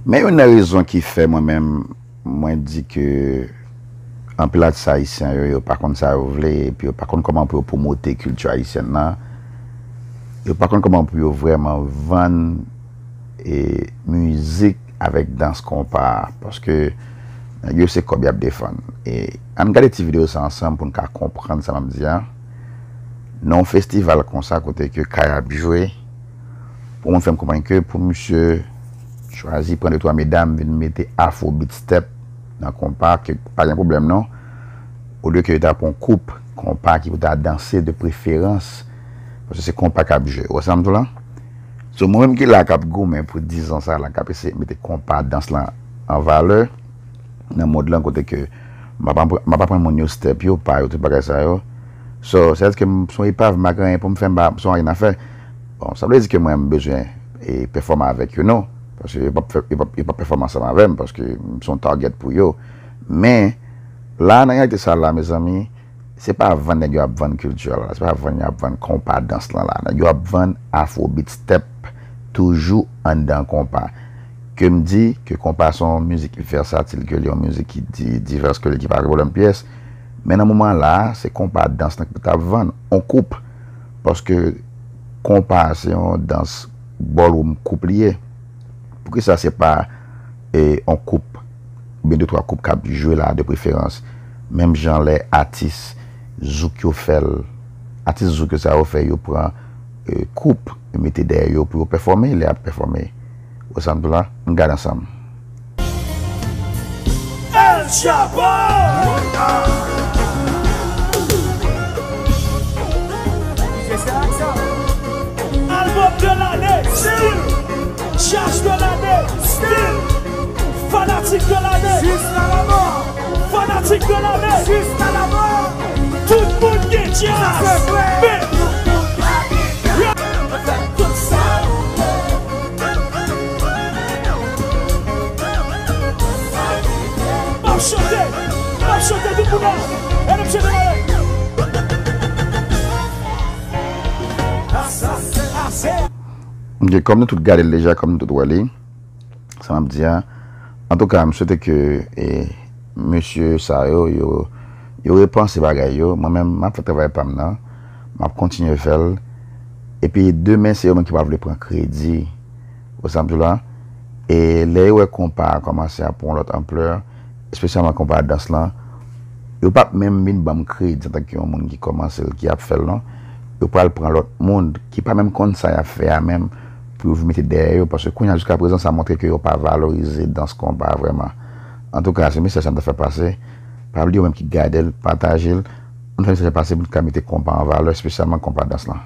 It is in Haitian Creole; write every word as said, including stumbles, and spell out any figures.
Men youn nan rezon ki fè mwen menm, mwen di ke anpil atis ayisyen yo, yo pa konn sa yo vle, epi yo pa konn kòman pou yo pwomote kilti ayisyèn nan, yo pa konn kòman pou yo vrèman vann e mizik avèk dans konpa a, paske nèg yo se kòb y ap defann. E ann gade ti videyo sa ansanm pou n ka konprann sa m ap di a. Nan yon festival konsa kote ke kay ap jwe, pou moun fè m konprann ke pou misye chwazi pran de twa medam vin mete afrobeat step nan konpa, ke pa gen pwoblèm non. Olye ke yo ta pran yon koup konpa ki pou ta danse de preferans, paske se konpa k ap jwe. Ou wè sa m di w la? So, mwen menm ki la k ap goumen pou dizan sa la, k ap eseye mete konpa dans lan an valè nan mond lan kote ke m ap apr-, m ap aprann moun yo step yo, pa yo, tout bagay sa yo. So, se ke m se yon epav, m pa gen anyen pou m fè, m pa, m se yon anyen a fè. Bon, sa vle di ke mwen m bezwen e pèfòme avèk yo, non. Paske yo p ap fè, yo p ap, yo p ap pèfòme ansanm avè m, paske m se yon target pou yo. Men, la, nan reyalite sa la, mezanmi, se pa vann nèg yo ap vann kilti a la, se pa vann yo ap vann konpa dans lan la. Nèg yo ap vann afrobeat step toujou anndan konpa. Ke m di ke konpa se yon mizik vèsatil, ke li yon mizik ki di, divès, ke li ki pa gen pwoblèm pyès. Men nan moman la, se konpa dans lan ki pou t ap vann, on koup. Paske konpa se yon dans ballroom koup li ye. Poukisa se pa e, on koup, oubyen de twa koup k ap jwe la de preferans? Menm jan lè atis zouk yo fè l, atis zouk yo sa yo fè, yo pran e, koup, yo mete dèyè yo pou yo pèfòme, lè y ap pèfòme. Ou wè sa m di w la? Ann gade ansanm. El Chapo! Album de l'année, still! Jazz de l'année, still! Fanatik de l'année! Jiska lanmò! Fanatik de l'année! Jiska lanmò! Tout moun gen jazz! Sa se vre! Men M ap chante, m ap chante tout moun la. Ann ap chante la. Ok, kòm nou tout gade l deja, kòm nou tout wè li, sa m ap di a. Antouka, m swete ke e, mesye sa yo, yo, yo repanse bagay yo. Mwen menm, m ap fè travay pa m nan. M ap kontinye fè l. Epi demen, se yo menm ki pa vle pran kredi. Ou sa m di w la? E lè yo wè konpa a kòmanse ap pran yon lòt anplè, espesyalman konpa dans lan, yo p ap menm vin ban m kredi antanke yon moun ki kòmanse l, ki ap fè l non. Yo pral pran lòt moun ki pa menm konn sa y ap fè a menm pou yo vin mete dèyè yo, paske kounye a jiska prezan sa montre ke yo pa valorize dans konpa a vrèman. Antouka, se mesaj sa m ta fè pase. Pa bliye ou menm ki gade l, pataje l. Ann fè mesaj la pase pou n ka mete konpa an valè, espesyalman konpa dans lan.